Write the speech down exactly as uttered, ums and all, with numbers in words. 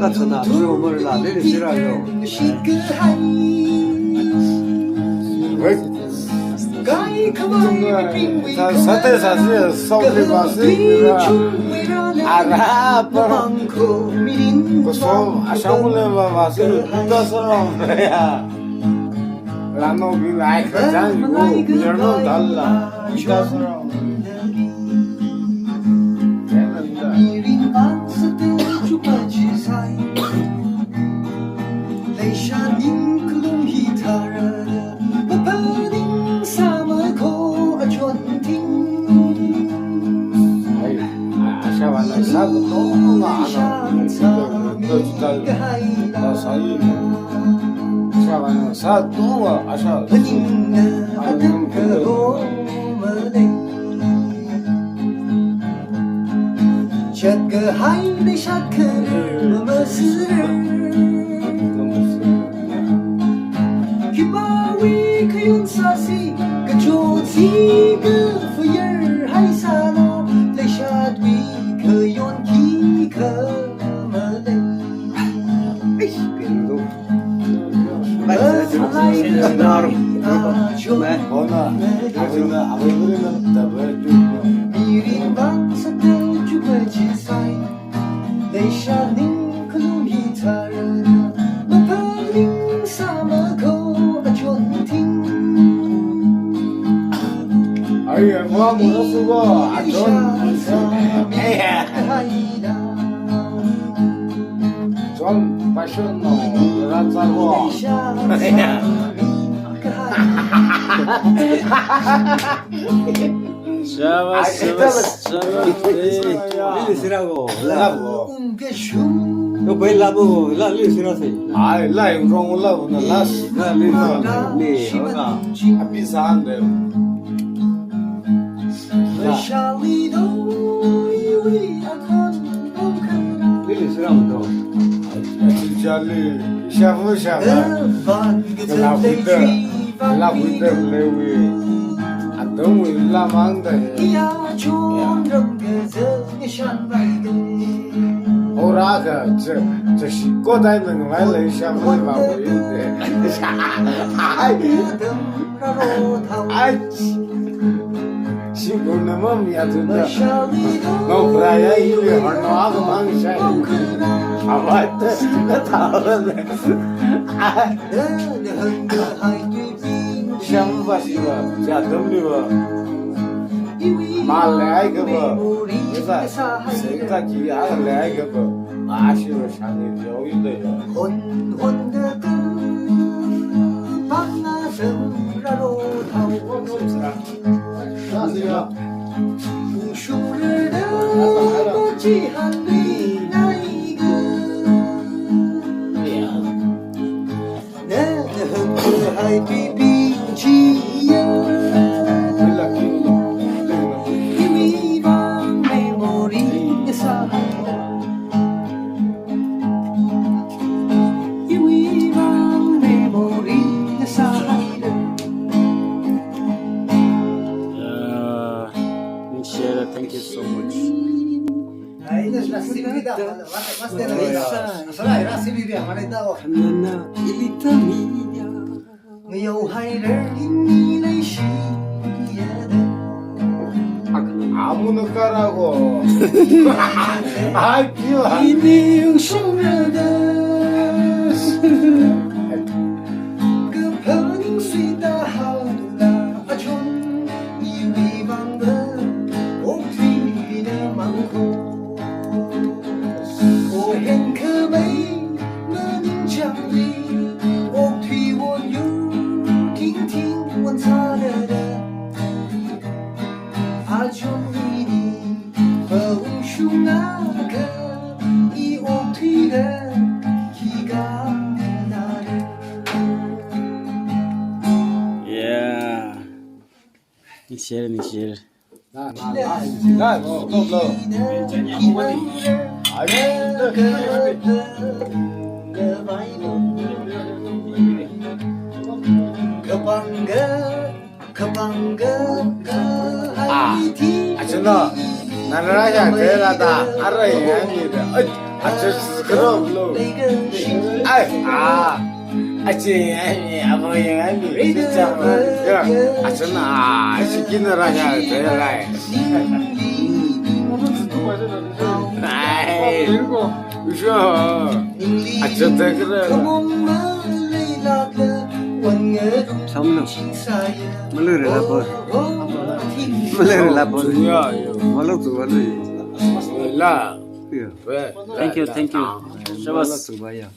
Kathana trio murla lili siralo. Wait. Sa-, sate sasi, sokli masi, ara, pa. Koso, ashamule ma masi, ta sara, ya. Lano bi lai khajan yu, yarno dalla. Ita sara. Mirin vang sate chupa chisai. Leisha ning kulung hi thara. Papa ning sama ko achon ting. Ai, asha wana sa ko ma ana. Ko chuta. Ta sai. Shawan sāthuwa ashā. Chat kahai leishat kharar mamasir. Khipāwui khayon sāsi, kachotsi kafayar haisālo, leishatwui khayon khikha malei. Eish, pendo. Ai, ai, wa, mo, na, su, wa, a, John. Ai, ya. John, passion, no, ra, za, wa. Ai, ya. Shabash, ai, shabash, shabash. Ai, ya. Lili sira ko, la. La ko. Yo, pai la ko, la, lili sira se. Ai, la, yung wrong, la, na, last. La, lili sira. Ni, oka. Abi san de. Lili siram to. Achi chali, shafu shafa. Kala huida, kala huida lewi. Atam wi lamang da. Ya. Ora ka, cha, cha shi ko dai nang lai lai shafu ba wi de. Ai. Ai. Shibun na mamiya tunda. Nokraya ili harno aga mang shai. Awat. Tawale. Shamba siwa, jadum liwa. Malai kaba. Esa, seka ki aga lai kaba. Ashiwa shani yo inde. Hon, hon de. Pang na sem ra ro thao. Uh, Michelle, thank you so much. Amun karago. Ai, kiwa. Ini yung sumradas. Kapaning sita haula achon iwi bangda. Okthuina mangko. Ohen kamei maning changli. Okthui won yu ting ting won sarada. Achon ini, paung shunga ka, i okthuida, kiga nare. Yeah. Ningshire, ningshire. Na, na, na, na, stop lo. Kapangga. Ah, achana, nana rāya tela da, ara yangani da. Ai, acha karo lo. Ai, ah, achi, ai, abo yangani, si chama. Ya, achana, ah, achi kina rāya tela. Ai. Usho. Acha, takra. Samlo. Malere la bo. Malere la bo. Ya, ya. Malo tu, malo. La. Ya. Thank you, thank you. Shabas. Malo tu ba ya.